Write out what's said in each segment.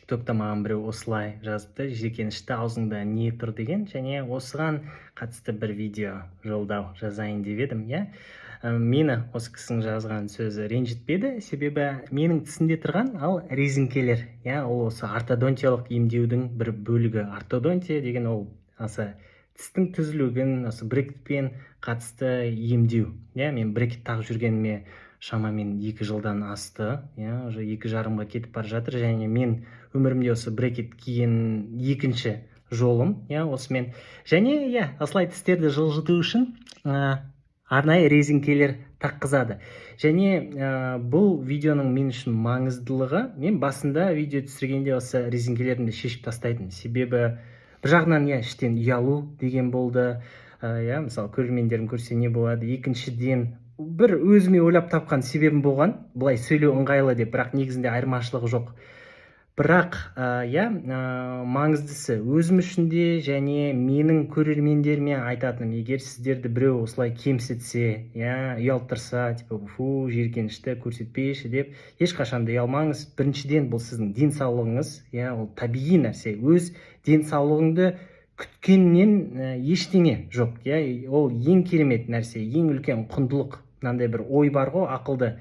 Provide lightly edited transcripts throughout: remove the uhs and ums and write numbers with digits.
Тиктокта маған біреу осылай жазыпты: «Жиіркенішті, аузыңда не тұр?» – деген. Және осыған қатысты бір видео жолдау жазайын деп едім, иә. Мені осы кісінің жазған сөзі ренжітпеді, себебі менің тісімде тұрған ал резіңкелер, иә, ол осы ортодонтиялық емдеудің бір бөлігі. Ортодонтия деген ол осы тістің түзілуін, осы брекетпен қатысты емдеу, иә. Мен брекет тағып жүргеніме шамамен 2 жылдан асты, иә, уже 2,5-ға кетіп бара жатыр. Және мен өмірімде осы брекет киген екінші жолым, иә, осымен. Және, иә, осылай тістерді жылжыту үшін арнайы резіңкелер таққызады. Және бұл видеоның мен үшін маңыздылығы: мен басында видео түсіргенде осы резіңкелерімді шешіп тастайтынмын, себебі бір жағынан, иә, іштен ұялу деген болды, иә, мысалы, көрермендерім көрсе, не болады. Екіншіден, бір өзіме ойлап тапқан себебім болған, былай сөйлеу ыңғайлы деп, бірақ негізінде айырмашылығы жоқ. Бірақ иә, маңыздысы өзім үшін де және менің көрермендеріме айтатыным: егер сіздерді біреу осылай кемсітсе, иә, ұялттырса, типа «Фу, жиіркенішті, көрсетпеші» деп, ешқашан да ұялмаңыз. Біріншіден, бұл сіздің денсаулығыңыз, иә, ол табиғи нәрсе. Өз денсаулығыңды күткеннен ештеңе жоқ, иә, ол ең керемет нәрсе, ең үлкен құндылық. Мынандай бір ой бар ғой ақылды: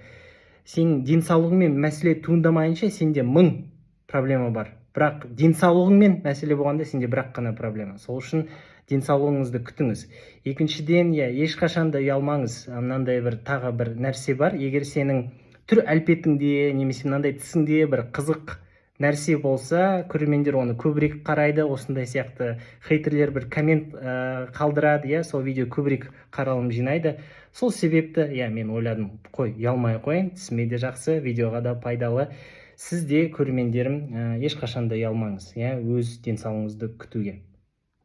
сенің денсаулығыңмен мәселе туындамайынша, сенде мың проблема бар, бірақ денсаулығыңмен мәселе болғанда, сенде бір ақ қана проблема. Сол үшін денсаулығыңызды күтіңіз. Екіншіден, иә, ешқашан да ұялмаңыз. Мынандай бір тағы бір нәрсе бар: егер сенің түр әлпетіңде немесе мынандай тісіңде бір қызық нәрсе болса, көрермендер оны көбірек қарайды, осындай сияқты хейтерлер бір коммент қалдырады, иә, сол видео көбірек қаралым жинайды. Сол себепті, иә, мен ойладым: қой, ұялмай ақ қояйын, тісіме де жақсы, видеоға да пайдалы. Сіз де, көрермендерім, ешқашан да ұялмаңыз, иә, өз денсаулығыңызды күтуге.